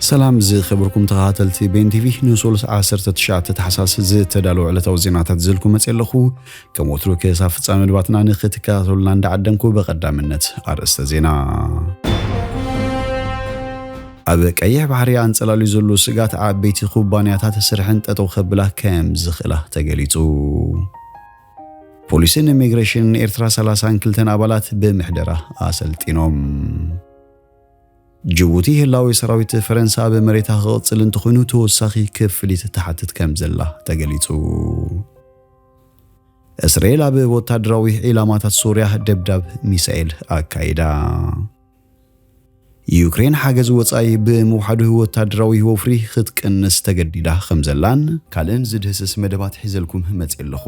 ሰላም ዝኸበርኩም ተኸታተልቲ ቤን ቲቪ፣ ንሶሉስ ዓሰርተ ትሽዓተ ታሕሳስ ዝተዳለወ ዕለታዊ ዜናታት ዝልኩም መፅእ ኣለኹ። ከም ወትሩ ክሳብ ፍጻመ መደባትና ንክትከታተሉና እንዳዓደምኩ፣ በቐዳምነት ኣርእስተ ዜና። ኣብ ቀይሕ ባሕሪ ኣንጸላልዩ ዘሎ ስጋት ዓበይቲ ኩባንያታት ስርሐን ጠጠው ከብላ ከም ዝኽእላ ተገሊጹ። ፖሊስን ኢሚግሬሽንን ኤርትራ ሰላሳን ክልተን ኣባላት ብምሕደራ ኣሰልጢኖም። ጅቡቲ ህላዊ ሰራዊት ፈረንሳ ኣብ መሬታ ክቕጽል እንተኾይኑ ተወሳኺ ክፍሊት ትሓትት ከም ዘላ ተገሊጹ። እስራኤል ኣብ ወታደራዊ ዒላማታት ሶርያ ደብዳብ ሚሳኤል ኣካይዳ። ዩክሬን ሓገዝ ወጻኢ ብምውሓዱ ወታደራዊ ወፍሪ ክትቅንስ ተገዲዳ ከም ዘላን ካልእን ዝድህስስ መደባት ሒዘልኩም መጽእ ኣለኹ።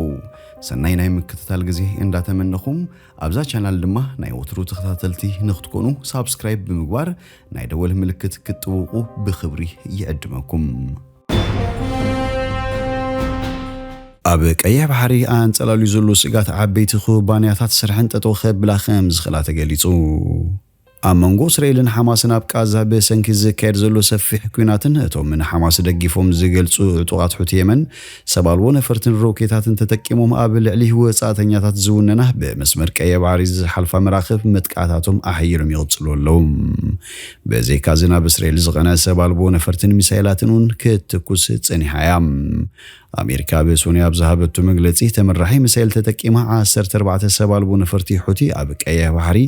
ሰናይ ናይ ምክትታል ግዜ እንዳተመነኹም፣ ኣብዛ ቻናል ድማ ናይ ወትሩ ተኸታተልቲ ንክትኮኑ ሳብስክራይብ ብምግባር ናይ ደወል ምልክት ክትጥውቑ ብኽብሪ ይዕድመኩም። ኣብ ቀይሕ ባሕሪ ኣንጸላልዩ ዘሎ ስጋት ዓበይቲ ኩባንያታት ስርሐን ጠጠው ከብላ ከም ዝኽእላ ተገሊጹ። ኣብ መንጎ እስራኤልን ሓማስን ኣብ ቃዛ ብሰንኪ ዝካየድ ዘሎ ሰፊሕ ኲናትን እቶም ንሓማስ ደጊፎም ዝገልጹ ዕጡቓት ሑቲ የመን ሰብ ኣልቦ ነፈርትን ሮኬታትን ተጠቂሞም ኣብ ልዕሊ ወጻእተኛታት ዝውነና ብመስመር ቀይሕ ባሕሪ ዝሓልፋ መራኽብ መጥቃዕታቶም ኣሕይሎም ይቕጽሉ ኣለዉ። ብዘይካዚ ናብ እስራኤል ዝቐነ ሰብ ኣልቦ ነፈርትን ሚሳይላትን እውን ክትትኩስ ጸኒሓ እያ። ኣሜሪካ ብሶኒ ኣብ ዝሃበቶ መግለጺ፣ ተመራሒ ሚሳይል ተጠቂማ ዓሰርተ ኣርባዕተ ሰብ ኣልቦ ነፈርቲ ሑቲ ኣብ ቀይሕ ባሕሪ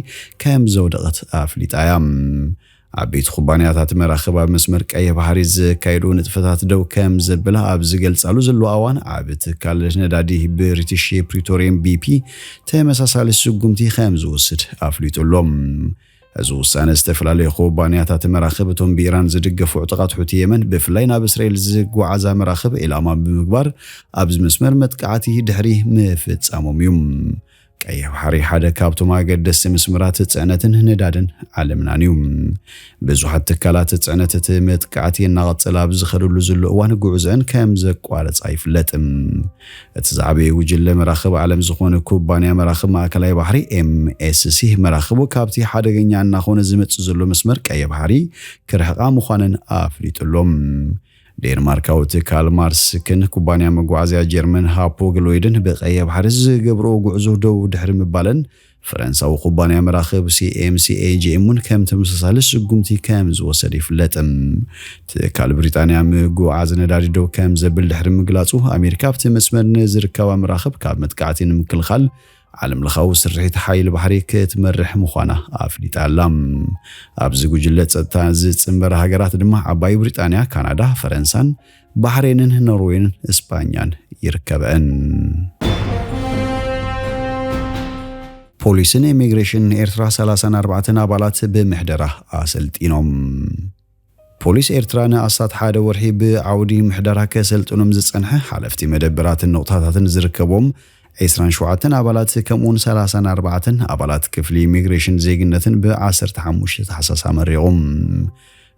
ከም ዘውደቐት ኣፍሊጣ እያ። ዓበይቲ ኩባንያታት መራኽብ ኣብ መስመር ቀይሕ ባሕሪ ዘካየድኦ ንጥፈታት ደው ከም ዘብላ ኣብ ዝገልጻሉ ዘለዋ እዋን፣ ዓቢ ትካል ነዳዲ ብሪቲሽ ፕሪቶርየን፣ ቢ ፒ፣ ተመሳሳሊ ስጉምቲ ከም ዝወስድ ኣፍሊጡ ኣሎ። እዚ ውሳነ ዝተፈላለዩ ኩባንያታት መራኽብ፣ እቶም ብኢራን ዝድገፉ ዕጡቓት ሑቲ የመን፣ ብፍላይ ናብ እስራኤል ዝጓዓዛ መራኽብ ዒላማ ብምግባር፣ ኣብዚ መስመር መጥቃዕቲ ድሕሪ ምፍጻሞም እዩ። ቀይሕ ባሕሪ ሓደ ካብቶም ኣገደስቲ መስመራት ጽዕነትን ነዳድን ዓለምናን እዩ። ብዙሓት ትካላት ጽዕነት እቲ መጥቃዕቲ እናቐጸለ ኣብ ዝኸደሉ ዘሎ እዋን፣ ጉዕዞአን ከም ዘቋረጻ ይፍለጥ። እቲ ዝዓበየ ጉጅለ መራኽብ ዓለም ዝኾነ ኩባንያ መራኽብ ማእከላይ ባሕሪ፣ ኤም ኤስ ሲ፣ መራኽቡ ካብቲ ሓደገኛ እናኾነ ዝመጽእ ዘሎ መስመር ቀይሕ ባሕሪ ክርሕቓ ምዃነን ኣፍሊጡ ኣሎ። ዴንማርካዊ ትካል ማርስክን ኩባንያ መጓዓዝያ ጀርመን ሃፖግሎይድን ብቀይሕ ባሕሪ ዝገብርኦ ጉዕዞ ደው ድሕሪ ምባለን፣ ፈረንሳዊ ኩባንያ መራኽብ ሲ ኤም ሲ ኤ ጂ ኤም እውን ከም ተመሳሳሊ ስጉምቲ ከም ዝወሰደ ይፍለጥ። ትካል ብሪጣንያ ምጉዓዝ ነዳዲ ደው ከም ዘብል ድሕሪ ምግላጹ፣ ኣሜሪካ ኣብቲ መስመር ንዝርከባ መራኽብ ካብ መጥቃዕቲ ንምክልኻል ዓለም ለኻዊ ስርሒት ሓይሊ ባሕሪ ክትመርሕ ምዃና ኣፍሊጣ ኣላ። ኣብዚ ጉጅለ ጸጥታ ዝጽንበራ ሃገራት ድማ ዓባይ ብሪጣንያ፣ ካናዳ፣ ፈረንሳን፣ ባሕሬንን፣ ኖርዌይን እስጳኛን ይርከበን። ፖሊስን ኢሚግሬሽንን ኤርትራ ሰላሳን ኣርባዕተን ኣባላት ብምሕደራ ኣሰልጢኖም። ፖሊስ ኤርትራ ንኣስታት ሓደ ወርሒ ብዓውዲ ምሕደራ ከሰልጥኖም ዝጸንሐ ሓለፍቲ መደበራትን ንቑጣታትን ዝርከቦም ዒስራን ሸውዓተን ኣባላት፣ ከምኡውን ሰላሳን ኣርባዕተን ኣባላት ክፍሊ ኢሚግሬሽን ዜግነትን ብ ዓሰርተ ሓሙሽተ ታሕሳስ ኣመሪቑ።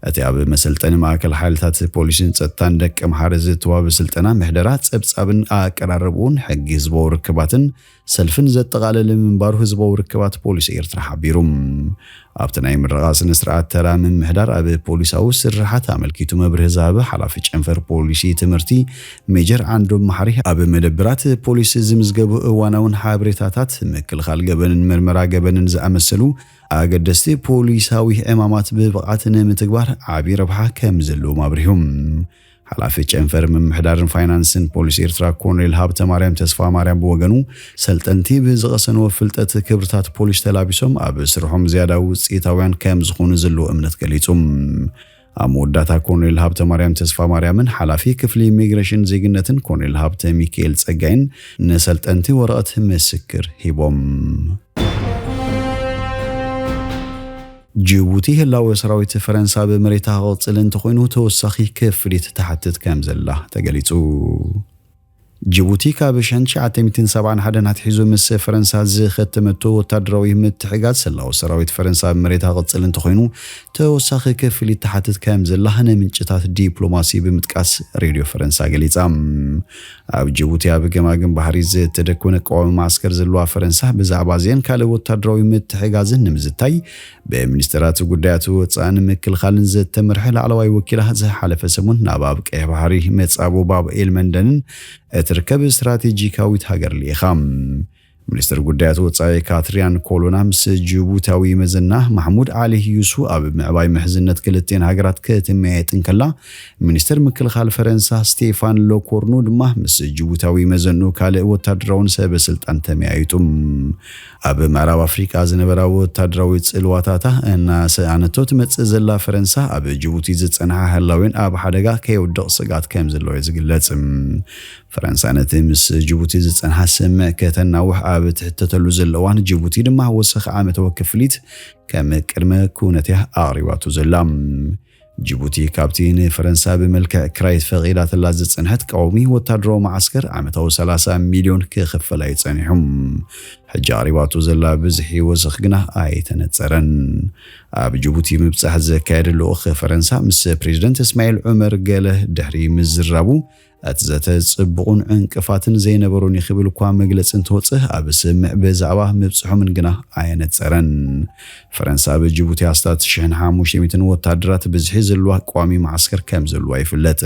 እቲ ኣብ መሰልጠኒ ማእከል ሓይልታት ፖሊስን ጸጥታን ደቂ ኣምሓረ ዝተዋህበ ስልጠና፣ ምሕደራ፣ ጸብጻብን ኣቀራርብኡን፣ ሕጊ ህዝባዊ ርክባትን ሰልፍን ዘጠቓለለ ምንባሩ ህዝባዊ ርክባት ፖሊስ ኤርትራ ሓቢሩ። ኣብቲ ናይ ምረቓ ስነ ስርዓት፣ ተራ ምምሕዳር ኣብ ፖሊሳዊ ስርሓት ኣመልኪቱ መብርሂ ዝሃበ ሓላፊ ጨንፈር ፖሊሲ ትምህርቲ ሜጀር ዓንዶም መሓሪ፣ ኣብ መደብራት ፖሊስ ዝምዝገቡ እዋናውን ሓበሬታታት፣ ምክልኻል ገበንን ምርመራ ገበንን ዝኣመሰሉ ኣገደስቲ ፖሊሳዊ ዕማማት ብብቕዓት ንምትግባር ዓቢ ረብሓ ከም ዘለዎም ኣብሪሁ። ሓላፊ ጨንፈር ምምሕዳርን ፋይናንስን ፖሊስ ኤርትራ ኮሎኔል ሃብተማርያም ተስፋማርያም ብወገኑ፣ ሰልጠንቲ ብዝቐሰንዎ ፍልጠት ክብርታት ፖሊስ ተላቢሶም ኣብ ስርሖም ዝያዳ ውጽኢታውያን ከም ዝኾኑ ዘለዎ እምነት ገሊጹ። ኣብ መወዳእታ ኮሎኔል ሃብተማርያም ተስፋማርያምን ሓላፊ ክፍሊ ኢሚግሬሽን ዜግነትን ኮሎኔል ሃብተ ሚካኤል ጸጋይን ንሰልጠንቲ ወረቐት ምስክር ሂቦም። ጅቡቲ ህላወ ሰራዊት ፈረንሳ ብመሬታ ክቕጽል እንተኾይኑ ተወሳኺ ክፍሊት ትሓትት ከም ዘላ ተገሊጹ። ጅቡቲ ካብ ሸንሸዓተሚትን ሰብዓን ሓደን ኣትሒዙ ምስ ፈረንሳ ዝኸተመቶ ወታደራዊ ምትሕጋዝ፣ ሰላዊ ሰራዊት ፈረንሳ ኣብ መሬታ ክቕጽል እንተኾይኑ፣ ተወሳኺ ክፍሊት ትሓትት ከም ዘላ ንምንጭታት ዲፕሎማሲ ብምጥቃስ ሬድዮ ፈረንሳ ገሊጻ። ኣብ ጅቡቲ ኣብ ገማግም ባሕሪ ዝተደኮነ ቀዋሚ ማዕስከር ዘለዋ ፈረንሳ፣ ብዛዕባ እዚአን ካልእ ወታደራዊ ምትሕጋዝን ንምዝታይ፣ ብሚኒስትራት ጉዳያት ወጻእን ምክልኻልን ዝተመርሐ ላዕለዋይ ወኪላ ዝሓለፈ ሰሙን ናብ ኣብ ቀይሕ ባሕሪ መጻብቦ ባብ ኤል መንደንን እትርከብ ስትራቴጂካዊት ሃገር ልኢኻ። ሚኒስትር ጉዳያት ወጻኢ ካትሪያን ኮሎና ምስ ጅቡታዊ መዘና ማሕሙድ ዓሊ ዩሱ ኣብ ምዕባይ ምሕዝነት ክልቲአን ሃገራት ክትመያየጥ እንከላ፣ ሚኒስትር ምክልኻል ፈረንሳ ስቴፋን ሎኮርኑ ድማ ምስ ጅቡታዊ መዘኑ ካልእ ወታደራውን ሰበ ስልጣን ተመያይጡ። ኣብ ምዕራብ ኣፍሪቃ ዝነበራ ወታደራዊ ጽልዋታታ እናሰኣነቶ ትመጽእ ዘላ ፈረንሳ፣ ኣብ ጅቡቲ ዝጸንሓ ህላዌን ኣብ ሓደጋ ከየውድቕ ስግኣት ከም ዘለዎ እዩ ዝግለጽ። ፈረንሳ ነቲ ምስ ጅቡቲ ዝጸንሓ ስምምዕ ከተናውሕ ኣብ ትሕተተሉ ዘሎ እዋን፣ ጅቡቲ ድማ ወሰኽ ዓመታዊ ክፍሊት ከም ቅድመ ኩነት እያ ኣቕሪባቶ ዘላ። ጅቡቲ ካብቲ ንፈረንሳ ብመልክዕ ክራይ ፈቒዳትላ ዝጸንሐት ቀዋሚ ወታደራዊ መዓስከር ዓመታዊ ሰላሳ ሚልዮን ክኽፈላ እዩ ጸኒሑ። ሕጂ ኣቕሪባቶ ዘላ ብዝሒ ወሰኽ ግና ኣይተነጸረን። ኣብ ጅቡቲ ምብጻሕ ዘካየደ ልኡኽ ፈረንሳ ምስ ፕሬዚደንት እስማኤል ዑመር ገለ ድሕሪ ምዝራቡ፣ እቲ ዘተ ጽቡቕን ዕንቅፋትን ዘይነበሮን እዩ ክብል እኳ መግለጺ እንተወጽእ፣ ኣብ ስምምዕ ብዛዕባ ምብጽሖምን ግና ኣየነጸረን። ፈረንሳ ኣብ ጅቡቲ ኣስታት ሽሕን ሓሙሽተ ሚእትን ወታደራት ብዝሒ ዘለዋ ቀዋሚ መዓስከር ከም ዘለዋ ይፍለጥ።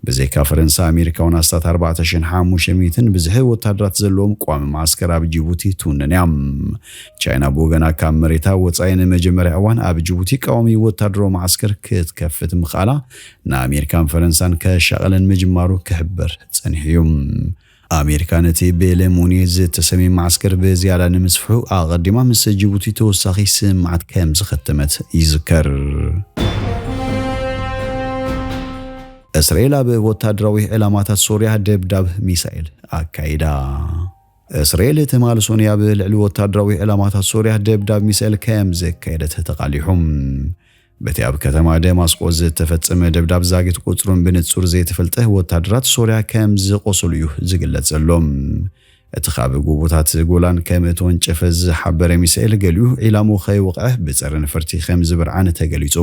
ብዘይካ ፈረንሳ፣ ኣሜሪካ እውን ኣስታት ኣርባዕተ ሽሕን ሓሙሽተ ሚእትን ብዝሒ ወታደራት ዘለዎም ቀዋሚ መዓስከር ኣብ ጅቡቲ ትውንን እያ። ቻይና ብወገና፣ ካብ መሬታ ወጻኢ ንመጀመርያ እዋን ኣብ ጅቡቲ ቀዋሚ ወታደራዊ መዓስከር ክትከፍት ምኽኣላ፣ ንኣሜሪካን ፈረንሳን ከሻቕለን ምጅማሩ ክሕበር ጸኒሑ እዩ። ኣሜሪካ ነቲ ብሌሞኒ ዝተሰምየ መዓስከር ብዝያዳ ንምስፍሑ ኣቐዲማ ምስ ጅቡቲ ተወሳኺ ስምምዓት ከም ዝኸተመት ይዝከር። እስራኤል ኣብ ወታደራዊ ዕላማታት ሶርያ ደብዳብ ሚሳኤል ኣካይዳ። እስራኤል ትማሊ ሰኑይ ኣብ ልዕሊ ወታደራዊ ዕላማታት ሶርያ ደብዳብ ሚሳኤል ከም ዘካየደት ተቓሊሑ። በቲ ኣብ ከተማ ደማስቆ ዝተፈጸመ ደብዳብ ዛጊት ቁጽሩን ብንጹር ዘይተፈልጠ ወታደራት ሶርያ ከም ዝቖሰሉ እዩ ዝግለጽ ዘሎ። እቲ ካብ ጎቦታት ጎላን ከም እተወንጨፈ ዝሓበረ ሚሳኤል፣ ገሊኡ ዒላሙ ከይወቕዐ ብጸረ ነፈርቲ ከም ዝብርዓን ተገሊጹ።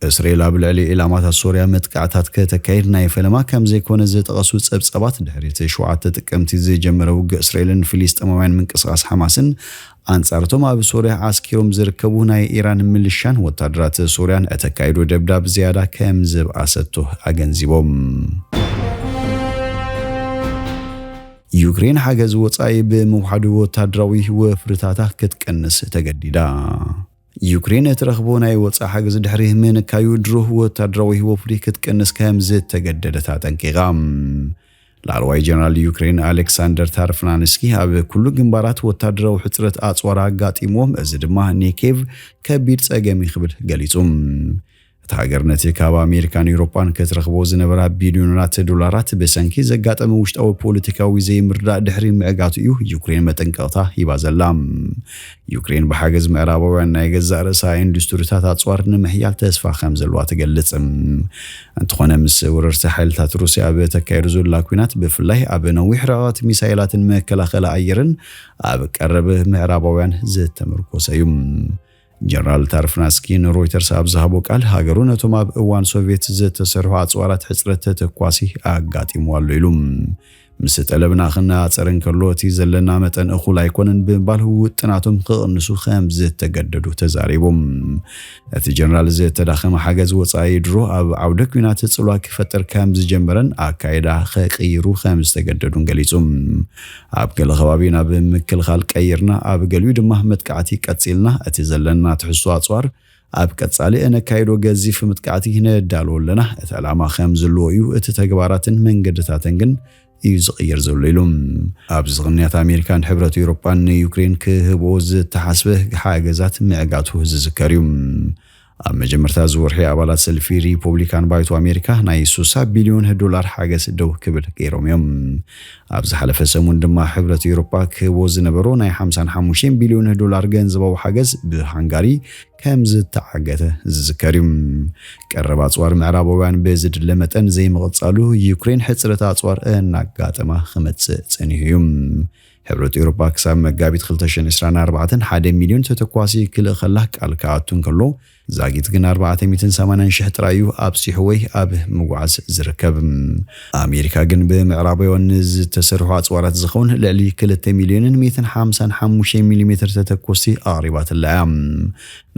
እስራኤል ኣብ ልዕሊ ዒላማታት ሶርያ መጥቃዕታት ከተካይድ ናይ ፈለማ ከም ዘይኮነ ዝጠቐሱ ጸብጻባት፣ ድሕሪ እቲ ሸውዓተ ጥቅምቲ ዝጀመረ ውግእ እስራኤልን ፍልስጤማውያን ምንቅስቓስ ሓማስን ኣንጻርቶም ኣብ ሶርያ ዓስኪሮም ዝርከቡ ናይ ኢራን ምልሻን ወታደራት ሶርያን እተካይዶ ደብዳብ ዝያዳ ከም ዝበኣሰቶ ኣገንዚቦም። ዩክሬን ሓገዝ ወጻኢ ብምውሓዱ ወታደራዊ ወፍርታታ ክትቀንስ ተገዲዳ። ዩክሬን እትረኽቦ ናይ ወጻኢ ሓገዝ ድሕሪ ምንካዩ፣ ድሮ ወታደራዊ ወፍሪ ክትቀንስ ከም ዝተገደደት ኣጠንቂቓ። ላዕለዋይ ጀነራል ዩክሬን ኣሌክሳንደር ታርፍናንስኪ፣ ኣብ ኩሉ ግንባራት ወታደራዊ ሕጽረት ኣጽዋር ኣጋጢምዎም፣ እዚ ድማ ንኬቭ ከቢድ ጸገም እዩ ክብል ገሊጹ። እታ ሃገር ነቲ ካብ ኣሜሪካን ኤውሮጳን ክትረኽቦ ዝነበራ ቢልዮናት ዶላራት ብሰንኪ ዘጋጠመ ውሽጣዊ ፖለቲካዊ ዘይምርዳእ ድሕሪ ምዕጋቱ እዩ ዩክሬን መጠንቀቕታ ሂባ ዘላ። ዩክሬን ብሓገዝ ምዕራባውያን ናይ ገዛእ ርእሳ ኢንዱስትሪታት ኣጽዋር ንምሕያል ተስፋ ከም ዘለዋ ትገልጽ። እንተኾነ፣ ምስ ወረርቲ ሓይልታት ሩስያ ኣብ ተካየዱ ዘላ ኲናት፣ ብፍላይ ኣብ ነዊሕ ርሕቐት ሚሳይላትን መከላኸሊ ኣየርን ኣብ ቀረብ ምዕራባውያን ዝተመርኮሰ እዩ። ጀነራል ታርፍናስኪ ንሮይተርስ ኣብ ዝሃቦ ቃል፣ ሃገሩ ነቶም ኣብ እዋን ሶቪየት ዝተሰርሑ ኣጽዋራት ሕጽረት ተተኳሲ ኣጋጢምዋ ኣሎ ኢሉ። "ምስ ጠለብና ክነጻጸር እንከሎ፣ እቲ ዘለና መጠን እኹል ኣይኮነን" ብምባል፣ ውጥናቶም ክቕንሱ ከም ዝተገደዱ ተዛሪቡ። እቲ ጀነራል፣ ዝተዳኸመ ሓገዝ ወጻኢ ድሮ ኣብ ዓውደ ኲናት ጽልዋ ክፈጥር ከም ዝጀመረን ኣካይዳ ከቕይሩ ከም ዝተገደዱን ገሊጹ። "ኣብ ገለ ከባቢ ናብ ምክልኻል ቀይርና፣ ኣብ ገሊኡ ድማ መጥቃዕቲ ቀጺልና። እቲ ዘለና ትሕዝቶ ኣጽዋር ኣብ ቀጻሊ እነካይዶ ገዚፍ መጥቃዕቲ ነዳልዎ ኣለና። እቲ ዕላማ ከም ዘለዎ እዩ፣ እቲ ተግባራትን መንገድታትን ግን እዩ ዝቕየር ዘሎ" ኢሉ። ኣብዚ ቅንያት፣ ኣሜሪካን ሕብረት ኤውሮጳን ንዩክሬን ክህብኦ ዝተሓስበ ሓገዛት ምዕጋቱ ዝዝከር እዩ። ኣብ መጀመርታ ዝወርሒ ኣባላት ሰልፊ ሪፖብሊካን ባይቶ ኣሜሪካ ናይ ሱሳ ቢልዮን ዶላር ሓገዝ ደው ክብል ገይሮም እዮም። ኣብ ዝሓለፈ ሰሙን ድማ ሕብረት ኤውሮጳ ክህቦ ዝነበሮ ናይ ሓምሳን ሓሙሽተን ቢልዮን ዶላር ገንዘባዊ ሓገዝ ብሃንጋሪ ከም ዝተዓገተ ዝዝከር እዩ። ቀረብ ኣጽዋር ምዕራባውያን ብዝድለ መጠን ዘይምቕጻሉ ዩክሬን ሕጽረት ኣጽዋር እናጋጠማ ክመጽእ ጸኒሑ እዩ። ሕብረት ኤውሮጳ ክሳብ መጋቢት ክልተ ሽሕን ዕስራን ኣርባዕተን ሓደ ሚልዮን ተተኳሲ ክልእኸላ ቃል ክኣቱ እንከሎ ዛጊት ግን ኣርባዕተ ሚእትን ሰማንያን ሽሕ ጥራይ እዩ ኣብሲሑ ወይ ኣብ ምጉዓዝ ዝርከብ። ኣሜሪካ ግን ብምዕራባውያን ንዝተሰርሑ ኣጽዋራት ዝኸውን ልዕሊ ክልተ ሚልዮንን ሚእትን ሓምሳን ሓሙሽተ ሚሊሜትር ተተኮስቲ ኣቕሪባትላ እያ።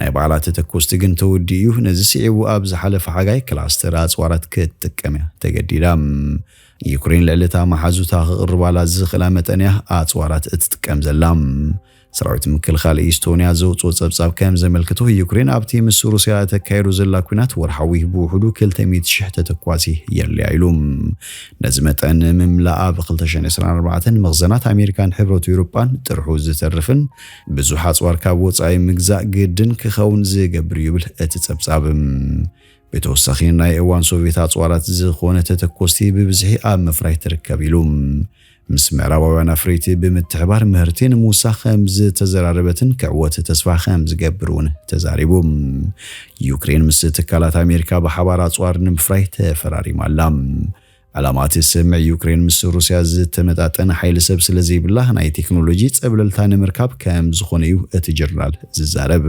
ናይ ባዕላ ተተኮስቲ ግን ተወዲኡ እዩ። ነዚ ስዒቡ ኣብ ዝሓለፈ ሓጋይ ክላስተር ኣጽዋራት ክትጥቀም እያ ተገዲዳ። ዩክሬን ልዕሊ እታ መሓዙታ ክቕርባላ ዝኽእላ መጠን እያ ኣጽዋራት እትጥቀም ዘላ። ሰራዊት ምክልኻል ኢስቶንያ ዘውፅኦ ጸብጻብ ከም ዘመልክቶ ዩክሬን ኣብቲ ምስ ሩስያ እተካየዶ ዘላ ኲናት ወርሓዊ ብውሕዱ ክልተ ሚእቲ ሽሕ ተተኳሲ የድልያ ኢሉ። ነዚ መጠን ምምላእ ኣብ ክልተ ሽሕን ዕስራን ኣርባዕተን መኽዘናት ኣሜሪካን ሕብረት ኤውሮጳን ጥርሑ ዝተርፍን ብዙሕ ኣጽዋር ካብ ወጻኢ ምግዛእ ግድን ክኸውን ዝገብር እዩ ይብል እቲ ጸብጻብ። ብተወሳኺ ናይ እዋን ሶቪየት ኣጽዋራት ዝኾነ ተተኮስቲ ብብዝሒ ኣብ ምፍራይ ትርከብ ኢሉ። ምስ ምዕራባውያን ኣፍረይቲ ብምትሕባር ምህርቲ ንምውሳኽ ከም ዝተዘራረበትን ክዕወት ተስፋ ከም ዝገብር እውን ተዛሪቡ። ዩክሬን ምስ ትካላት ኣሜሪካ ብሓባር ኣጽዋር ንምፍራይ ተፈራሪማ ኣላ። ዕላማ እቲ ስምምዕ ዩክሬን ምስ ሩስያ ዝተመጣጠነ ሓይሊ ሰብ ስለ ዘይብላ ናይ ቴክኖሎጂ ጸብለልታ ንምርካብ ከም ዝኾነ እዩ እቲ ጀነራል ዝዛረብ።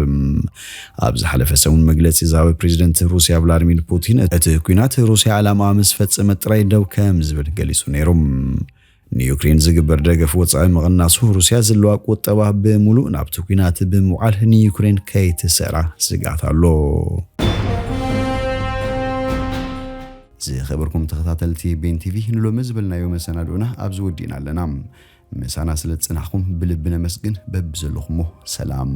ኣብ ዝሓለፈ ሰሙን መግለጺ ዝሃበ ፕሬዚደንት ሩስያ ቭላድሚር ፑቲን እቲ ኲናት ሩስያ ዕላማ ምስ ፈጸመት ጥራይ ደው ከም ዝብል ገሊጹ ነይሩ። ንዩክሬን ዝግበር ደገፍ ወጻኢ ምቕናሱ ሩስያ ዘለዋ ቁጠባ ብምሉእ ናብቲ ኲናት ብምውዓል ንዩክሬን ከይትሰራ ስግኣት ኣሎ። ዝኸበርኩም ተኸታተልቲ ቤን ቲቪ ንሎሚ ዝበልናዮ መሰናድኦና ኣብዚ ወዲእና ኣለና። ምሳና ስለ ዝጽናሕኩም ብልቢ ነመስግን። በብዘለኹሞ ሰላም።